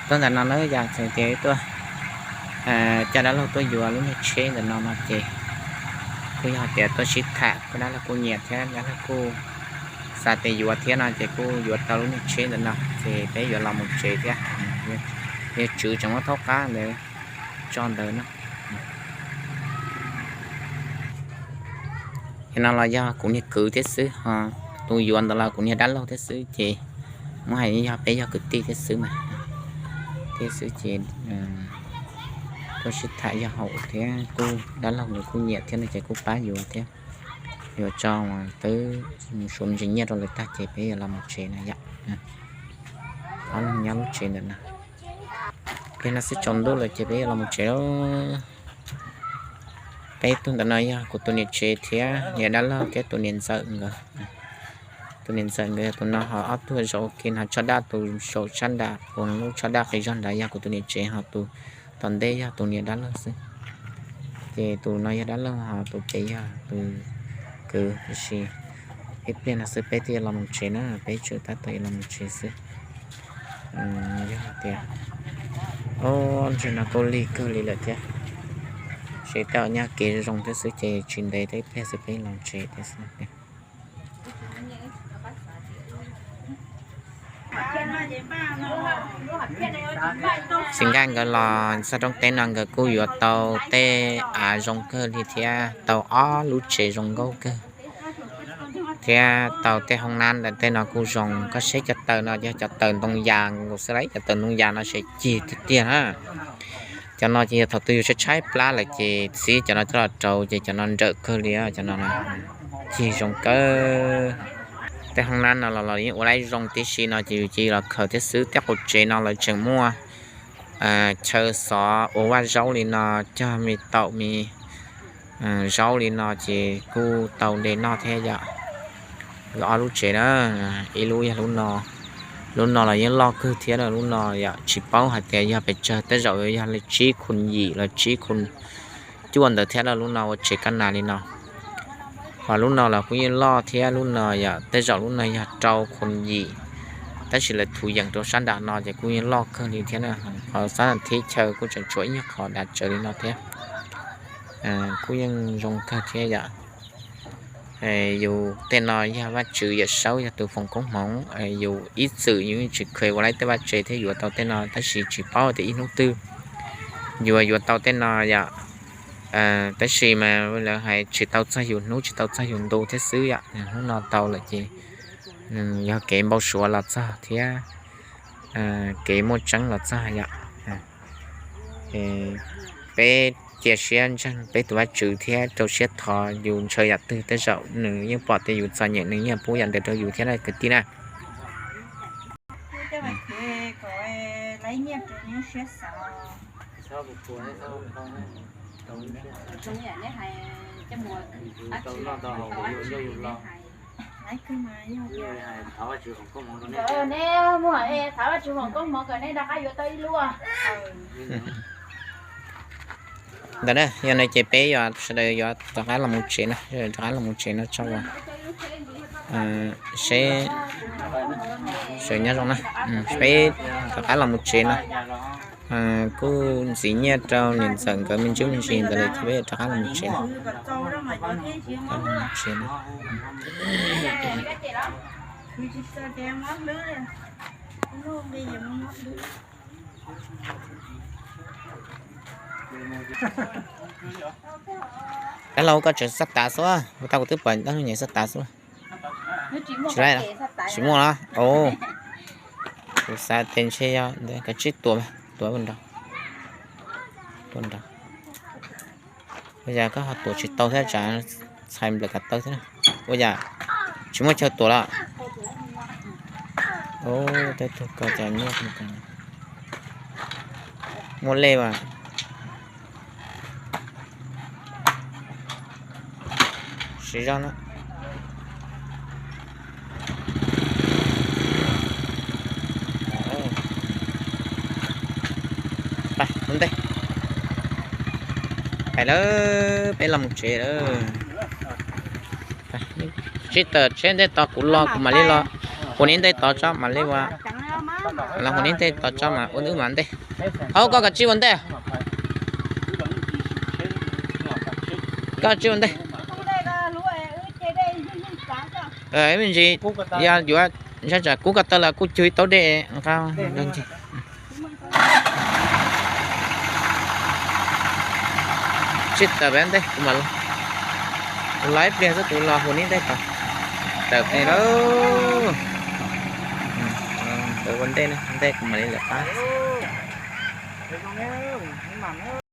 Tuaj ntawm no na yog txawm tias tuaj coj dab laug tuaj yuav lub niag tsheb ntawm no no ces kuj yog tias tuaj sib tham, kuj dab laug kuj nyiam thiab dab laug kuj xav tias yuav thiab no ces kuj yuav tau lub niag tsheb ntawm no ces peb yuav los mus tsev thiab. Yog tswv tseem muab thaub qab ntawd tso ntawd na. Ces no los yog kuv niag kwv thiab xwb ho, tus yuav ntawd los kuv niag dab laug thiab xwb ces muab hais yog peb yog kwv tij thiab xwb mas, thiab xwb ces tuaj sib tham yog haum thiab kuj dab laug nws kuj nyiam thiab no ces kuj pab yuav thiab. Yuav tso twb suav me ntsis nyiaj rau lawv tag ces peb yuav los mus tsev na yom. Ob leeg nyob lub tsev ntawm no. Peb no xwb tsaus ntuj lawm ces peb yuav los mus tsev lauj. Peb tug ntawm no yog kuv tus niam tsev thiab niam dab laug thiab tus niam ntxawm nkawd. Tus niam ntxawm nkawd tus no ho ob tug zaum ua ke no, tsho daj tus saum sab nram, tus lub tsho daj qis zog nrad yog kuv tus niam tsev, ho tus tom ntej yog tus niam dab laug xwb. Ces tus no yog dab laug ho tus pem yog tus kwv, tiam sis ib pliag no xwb peb thiaj los mus tsev na, peb tseem tab tom yuav los mus tsev xwb. Yog tias, o, ntshe no kuj lig kawg li lawm thiab, seb tej zaum nyaj kev zoo thiab xwb ces tsis ntev ib pliag xwb peb los tsev thiab xwb. Txiv Nkaj nkawd los txog roob teb no nkawd kuj yuav tau tej av zoo kawg li thiab tau ob lub tsev zoo nkauj kawg thiab tau tej hoob nab ntawm tej no kuj zoo. Koj saib cov taws no yog cov taws ntoo yas nkaus xwb lauj, cov taws ntoo yas no ces cig tiag tiag na. Cov no ces yog thaum twg yus tshaib tshaib plab lawm ces txiav cov no coj los rau ces cov no nrawm kawg li, cov no cig zoo kawg. Tej hoob nab no los los yeej ua laib zoo tib si no ces yus cia los khaws thiab xwb. Tej qaum tsev no lawv tseem muaj chaw xov ua vaj zaub li no, cog me taum me zaub li no ces kuj tau de noj thiab yom. Ob lub tsev na, ib lub yog lub no, lub no los yeej loj kawg thiab na. Lub no yom tsis paub hais tias yog pes tsawg, tej zaum yog li tsib khu yim los tsib khu cuaj ntawd thiab na. Lub no ua tsev kaj nas li no. Ho lub no los kuj yeej loj thiab, lub no yom tej zaum lub no yog rau khu yim, tab sis lawv thuv yeem rau sab nram no ces kuj yeej loj kawg li thiab na. Qhov xab nas thib chaw kuj tseem tshuav ib nyuag qhov dav tsawv li no thiab, kuj yeej zoo kawg thiab yom. Yus tej no yog Vajtswv Yawm Saub yog tus foom koob hmoov, yus ib txwm yus yeej tsis kheev ua laib tej vaj tsev thiab yuav tau tej no, tab sis tsis paub tias ib hnub twg yuav yuav tau tej no yom. Tab sis mas lawv hais tsis tau txog yus hnub tsis tau txog yus ntu thiab xwb yom. Hnub no tau lawm ces yog kev npau suav los txog thiab kev muaj tseeb los txog yom. Peb cia siab ntseeg peb tus Vajtswv thiab rau siab thov yus ntshaw yam twg tej zaum nws yeej pom tias yus txom nyem nws yeej pub yam ntawd rau yus thiab na kwv tij na. Neb muaj, thov Vajtswv foom koob hmoov kom neb rov qab yuav tau ib lub. Ntawd na, yog no ces peb yuav sawv daws yuav rov qab los mus tsev na, rov qab los mus tsev no tso uas seb sawv nyob zoo na, peb rov qab los mus tsev no. Kuj ntxiv nyiaj rau niam ntxawm nkawd me ntsis me ntsis ntawd lawm ces peb rov qab los mus tsev na. Dab laug koj tseem xav tas xwb, tau kuv twb pom dab laug nyiam xav tas xwb. Tsis muaj los? Kuv xav tias ntshe yog ntawd kav tsij tua, tua ua nrog, tua nrog. Ua cas koj ho tuam tsis tau thiab, tsam txhais nplawm kav taw thiab. Ua cas tsis muaj chaw tuam los? Tej tug ko cas nyiaj muaj lej as. Siv zog na. Pais ua ntej, pais lawm, peb los mus tsev lawm. Sib tawm tsheb ntej tod, kuv los kuv mam li los, kuv nim ntej tod tso mam li ua. Los mus neb tej tos tso mas ua wb mas ntej. Hauv koj kav tsij ua ntej. Koj tsij ua ntej. Me ntsis, yog yuav ntshai tsam kub ko taw los kuj cug ib taub dej nqa. Tsij tawm peb ntej kuv mam los ib pliag xwb kuv los hu neb ntej tod. Tawm peb lauj. Ua ntej, ntej kuv mam li lawm pab.